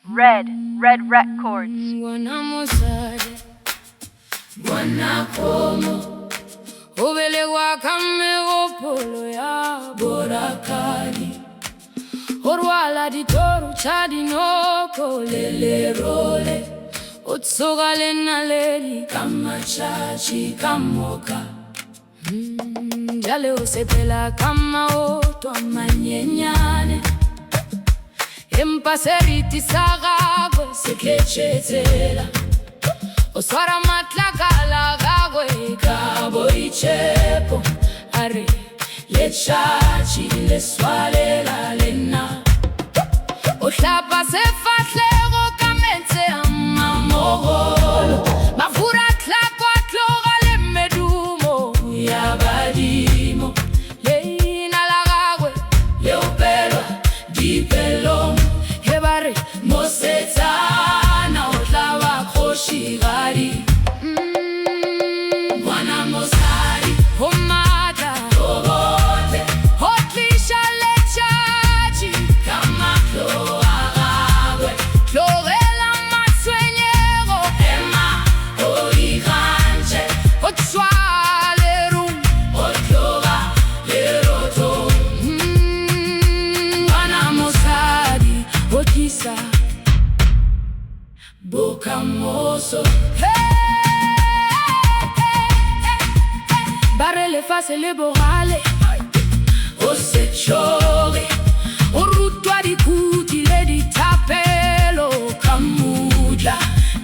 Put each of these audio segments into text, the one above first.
Red, Red Records. Ngwana mosadi, ngwana kgomo, o belegwa ka megopolo ya borakadi. O rwala ditoro tša dinoko le lerole, o tsoga le naledi ka matšatši ka moka. Bjale o sepela ka maoto a manyenyane, empa seriti sa gagwe se tletše tsela. O swara matlakala a gagwe ka boitšhepo, a re, Letšatši le swalela le nna. O hlapa sefahlego ka meetse a mamogolo, mafura a tlhako a tloga le medumo ya badimo. Leina la gagwe le opelwa dipelong, ge ba re mosetsana o tla ba kgošigadi. Ngwana mosadi o maatla, o botle, o tliša letšatši ka mahlo a gagwe. Tlogela matshwenyego, ema o ikgantšhe, o tšwa lerung, o tloga lerothong. Ngwana mosadi o tlisa bokamoso. Ba re lefase le bogale, o se tšhoge, o rutwa dikhuti le dithapelo ka mmutla.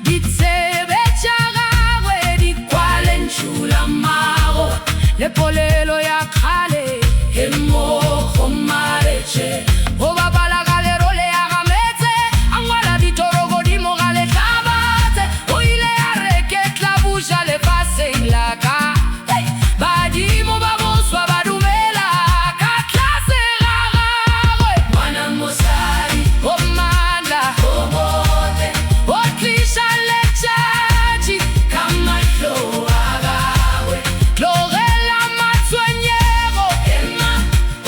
Ditsebe tša gagwe di kwa lentšu la mmago, le polelo ya kgale e mo kgomaretše. O bapala ka lerole a ga meetse, a ngwala ditoro godimo ga lehlabatse. O ile a re ke tla buša lefaseng la ka. Hey! Badimo ba boswa ba dumela ka tlase ga gagwe. Ngwana mosadi o maatla, o botle, o tliša letšatši ka mahlo a gagwe. Tlogela matshwenyego, ema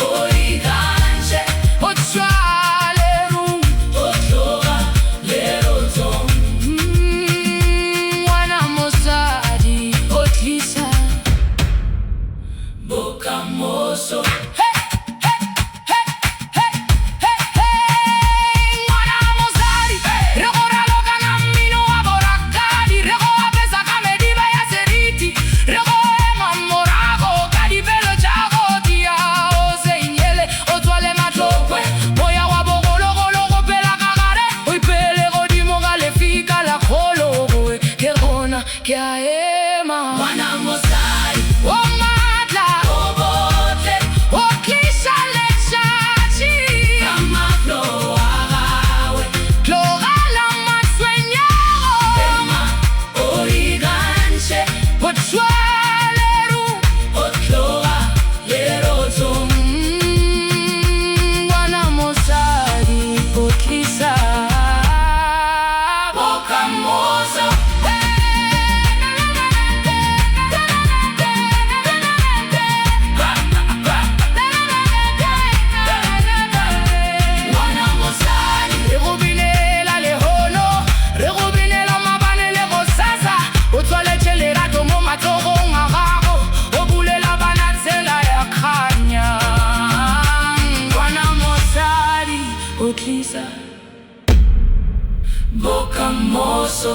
o ikgantšhe, o tšwa lerung, o tloga lerothong. Ngwana mosadi o tlisa bokamoso. Hey, hey, hey, hey, hey, hey. Ngwana mosadi, re go raloka ka mmino wa borakadi, re go apesa ka mediba ya seriti, re go ema morago ka dipelo tša go tia. O se ineele, o tswale mahlokwe, moya wa bogologolo go phela ka gare, o ipele godimo ga lefika la kgologwe. Ke gona ke a ema. Ngwana mosadi o maatla, o botle, o tliša letšatši ka mahlo a gagwe. Tlogela matshwenyego, ema o ikgantšhe, o tšwa lerung, o tloga lerothong. Ngwana mosadi o tlisa bokamoso. Ngwana mosadi, re go binela lehono, re go binela maabane le gosasa. O tswaletše lerato mo matsogong a gago, o bulela bana tsela ya kganya. Ngwana mosadi o tlisa bokamoso.